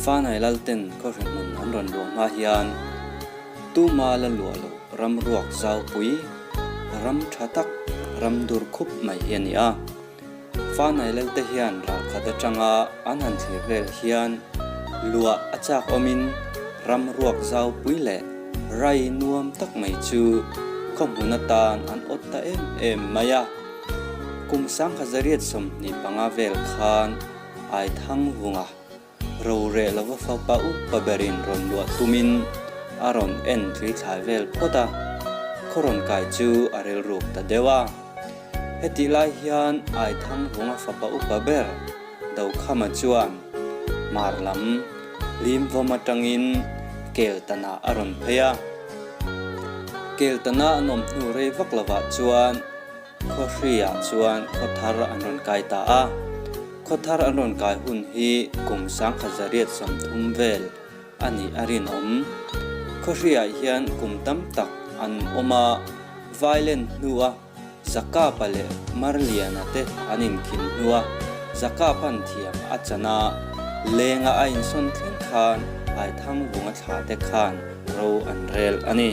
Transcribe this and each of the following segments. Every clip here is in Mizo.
Fanai Lalten khawhri hmun an rawn luah hma hian tuma la luah loh ram ruak zaupui, ram tha tak, ram dur khup mai hi a ni a. Fanai Lalte hian ralkhat atanga an han thlir vel hian luah a chak awmin ram ruak zaupui leh rai nuam tak mai chu khaw hmun atan an awt ta em em mai a. Kum 1925 vel khan Aithangvunga Roreh lova fapa upa berin rawn luah tumin a rawn en tui thlai vel phawt a, khaw rawn kai chu a rilruk ta deuh a. Hetih lai hian Aithangvunga fapa upa ber Dokhama chuan hmar lam Limvawm atangin Keltanah a rawn phei a. Keltana an awm hnu rei vak lovah chuan Khawhriah chuan khawthar an rawn kai ta a, khawthar an rawn kai hun hi kum 1930 vel a nih a rinawm. Khawhriah hian kum tam tak an awm a, Vailen hnua Zakapa leh Marliana te an inkhin hnua Zakapan thiam a chan a, lenga a insawn thleng khan Aithangvunga thla te khan ro an rel a ni.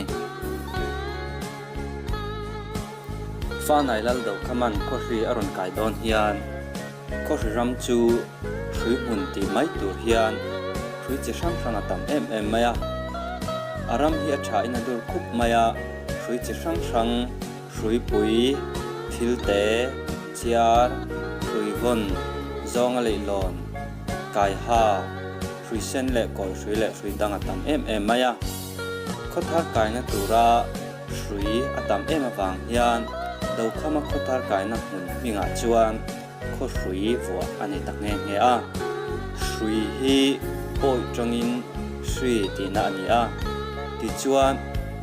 Fanai Lal Dokhaman khawhri a rawn kai dawn hian khawhri ram chu hrui hmun tih mai tur hian hrui chi hrang hrang a tam em em mai a. A ram hi a tha in a dur khup mai a, hrui chi hrang hrang, hruipui, thilte, chiar, hruivawn, zawnga leihlawn, kaiha, hrui sen leh kawi hrui leh hrui dang a tam em em mai a. Khawthar kaina tura Hrui a tam em avang hian Dokhama khawthar kaina hmun hmingah chuan khaw hrui vuah a ni ta nghe nghe a. Hrui hi pawi tawngin hri tihna a ni a. Tichuan,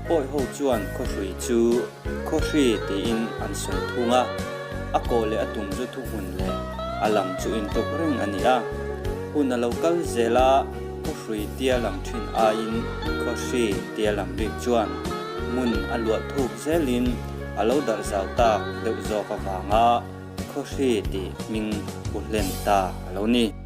pawi ho chuan khaw hrui chu khaw hri tiin an sawi thung a. A kawh leh a tum chu thuhmun leh a lam chu intluk reng a ni a. Hun a lo kal zel a. Khawhrui tia lam thin aiin khawhri tia lam rik chuan hmun a luah thuk zelin a lo darh zau tak deuh zawk avanga khawhri tih hming pu hlen ta a lo ni.